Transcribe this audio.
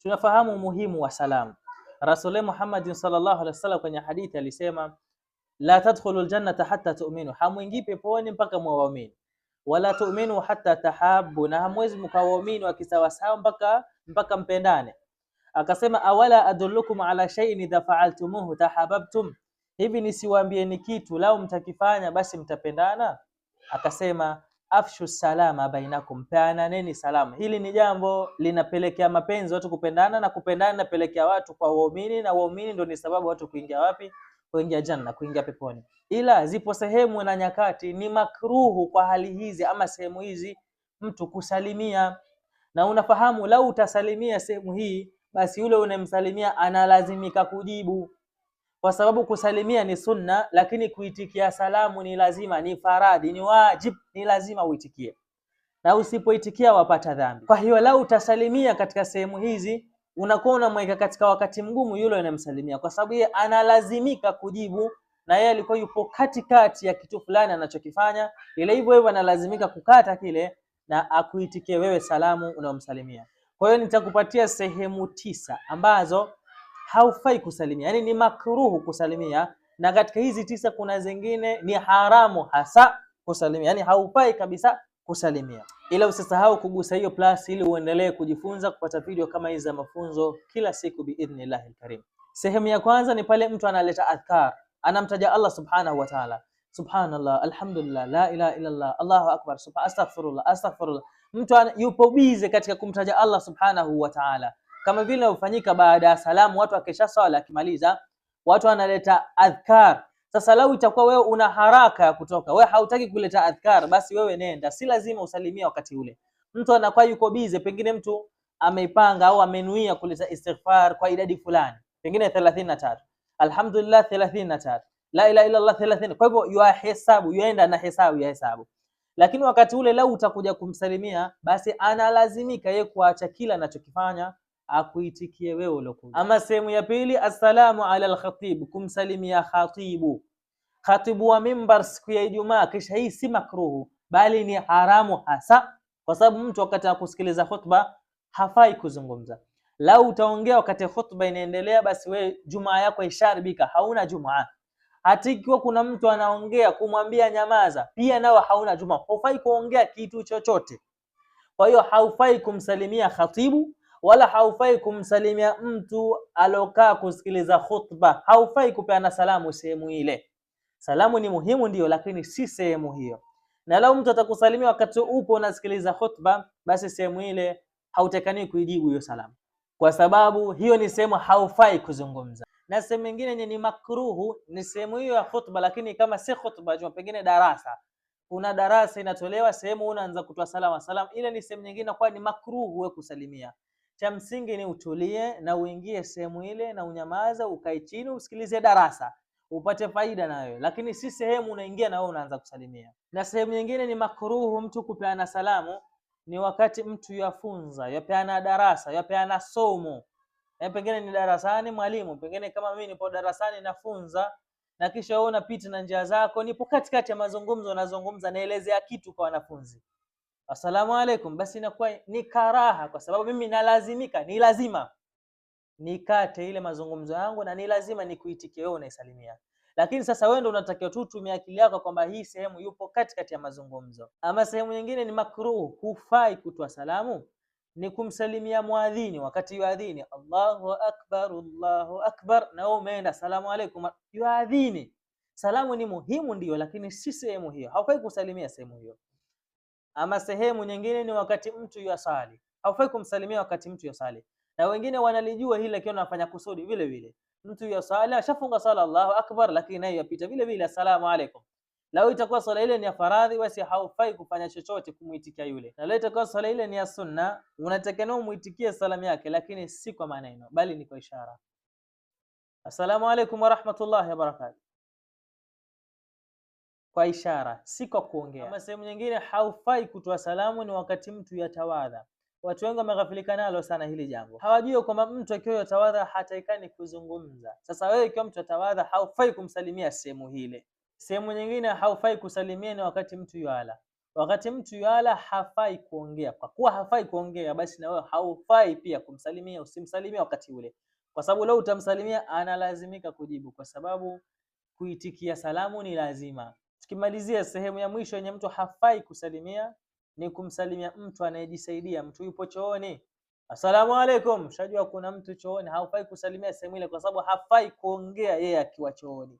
Tunafahamu umuhimu wa salamu. Rasuli Muhammad sallallahu alaihi wasallam kwenye hadithi alisema, la tadkhulu aljannata hatta tu'minu, hamwingii peponi mpaka muwaamini. Wala tu'minu hatta tahabbu, na hamwezi mkawaamini wakisawasawa mpaka mpendane. Akasema, awala adullukum ala shay'in idha fa'altumuhu tahabbtum, hivi nisiwaambieni kitu lao mtakifanya basi mtapendana? Akasema, afshu salama bainakum, peananeni salamu. Hili ni jambo linapelekea mapenzi, watu kupendana, na kupendana inapelekea watu kwa waumini, na waumini ndio ni sababu watu kuingia wapi? Kuingia janna, kuingia peponi. Ila zipo sehemu na nyakati ni makruhu kwa hali hizi ama sehemu hizi mtu kusalimia, na unafahamu lau utasalimia sehemu hii, basi yule unemsalimia analazimika kujibu, kwa sababu kusalimia ni sunna, lakini kuitikia salamu ni lazima, ni faradhi, ni wajib, ni lazima uitikie, na usipoitikia wapata dhambi. Kwa hiyo lau utasalimia katika sehemu hizi, unakuwa unamweka katika wakati mgumu yule unayemsalimia, kwa sababu yeye analazimika kujibu, na yeye alikuwa yupo katikati ya kitu fulani anachokifanya, ile hivyo hivyo analazimika kukata kile na akuitikie wewe salamu unayomsalimia. Kwa hiyo nitakupatia sehemu 9 ambazo haufai kusalimia, yani ni makruhu kusalimia, na katika hizi 9 kuna zingine ni haramu hasa kusalimia, yani haufai kabisa kusalimia. Ila usisahau kugusa hiyo plus ili uendelee kujifunza kupata video kama hizi za mafunzo kila siku biidhnillahi alkarim. Sehemu ya kwanza ni pale mtu analeta adhkar, anamtaja Allah subhanahu wa ta'ala, subhanallah, alhamdulillah, la ilaha illa Allah, Allahu akbar, astaghfirullah, astaghfirullah. Mtu yupo bize katika kumtaja Allah subhanahu wa ta'ala, kama vile hufanyika baada ya salamu, watu akisha swala akimaliza, watu wanaleta adhkar. Sasa lau itakuwa wewe una haraka ya kutoka, wewe hautaki kuleta adhkar, basi wewe nenda, si lazima usalimie wakati ule. Mtu anakuwa yuko bize, pengine mtu ameipanga au amenuia kuleta istighfar kwa idadi fulani, pengine 33, alhamdulillah 33, la ilaha illa Allah 30. Kwa hivyo yuahesabu, yuenda na hesabu ya hesabu. Lakini wakati ule lau utakuja kumsalimia, basi analazimika yeye kuacha kila anachokifanya akuitikie wewe ulokuja. Ama sehemu ya pili, assalamu ala al-khatib, kumsalimia khatibu, khatibu wa mimbar siku ya Ijumaa. Kisha hii si makruhu, bali ni haramu hasa, kwa sababu mtu wakati wa kusikiliza khutba hafai kuzungumza. Lau utaongea wakati khutba inaendelea, basi wewe jumaa yako isharibika, hauna jumaa. Hata ikiwa kuna mtu anaongea kumwambia nyamaza, pia nawe hauna jumaa, hufai kuongea kitu chochote. Kwa hiyo haufai kumsalimia khatibu, wala haufai kumsalimia mtu alokaa kusikiliza khutba, haufai kupeana salamu sehemu ile. Salamu ni muhimu ndiyo, lakini si sehemu hiyo. Na lau mtu atakusalimia wakati upo unasikiliza khutba, basi sehemu ile hautakani kuijibu hiyo salamu, kwa sababu hiyo ni sehemu haufai kuzungumza. Na sehemu nyingine yenye ni makruhu ni sehemu hiyo ya khutba, lakini kama si khutba juma, pengine darasa, kuna darasa inatolewa sehemu unaanza kutoa salamu salamu, ile ni sehemu nyingine kwa ni makruhu wewe kusalimia. Cha msingi ni utulie na uingie sehemu ile na unyamaze, ukae chini usikilize darasa upate faida nayo, lakini si sehemu unaingia na wewe unaanza kusalimia. Na sehemu nyingine ni makruhu mtu kupeana salamu ni wakati mtu yafunza, yapeana darasa, yapeana somo. Ya pengine ni darasani mwalimu, pengine kama mimi nipo darasani nafunza, na kisha wewe unapita na njia zako, nipo katikati ya mazungumzo nazungumza, naelezea kitu kwa wanafunzi, asalamu alaikum, basi inakuwa ni karaha, kwa sababu mimi nalazimika, ni lazima nikate ile mazungumzo yangu na ni lazima nikuitikie wewe unaisalimia. Lakini sasa wewe ndio unatakiwa tu tumia akili yako kwamba hii sehemu yupo katikati ya mazungumzo. Ama sehemu nyingine ni makruh, hufai kutoa salamu, ni kumsalimia muadhini wakati yuadhini, Allahu akbar, Allahu akbar, na wewe umeenda salamu alaikum, yuadhini. Salamu ni muhimu ndiyo, lakini si sehemu hiyo, haufai kusalimia sehemu hiyo. Ama sehemu nyingine ni wakati mtu yasali, haufai kumsalimia wakati mtu yasali. Na wengine wanalijua hili lakini wanafanya kusudi vile vile. Mtu yasali ashafunga sala Allahu akbar, lakini naye yapita vile vile asalamu alaikum. Lau itakuwa swala ile ni ya faradhi, basi haufai kufanya chochote kumuitikia yule. Na lau itakuwa swala ile ni ya sunna, unatakiwa umuitikie salamu yake, lakini si kwa maneno, bali ni kwa ishara. Asalamu alaikum wa rahmatullahi wa barakatuh, kwa ishara, si kwa kuongea. Ama sehemu nyingine haufai kutoa salamu ni wakati mtu yatawadha. Watu wengi wameghafilika nalo sana hili jambo, hawajui kwamba mtu akiwa yatawadha hataikani kuzungumza. Sasa wewe ikiwa mtu atawadha, haufai kumsalimia sehemu hile. Sehemu nyingine haufai kusalimia ni wakati mtu yuala. Wakati mtu yala hafai kuongea. Kwa kuwa hafai kuongea, basi na wewe haufai pia kumsalimia. Usimsalimie wakati ule, kwa sababu leo utamsalimia analazimika kujibu, kwa sababu kuitikia salamu ni lazima. Tukimalizia sehemu ya mwisho yenye mtu hafai kusalimia ni kumsalimia mtu anayejisaidia. Mtu yupo chooni, asalamu alaikum, shajua kuna mtu chooni, haufai kusalimia sehemu ile, kwa sababu hafai kuongea yeye akiwa chooni.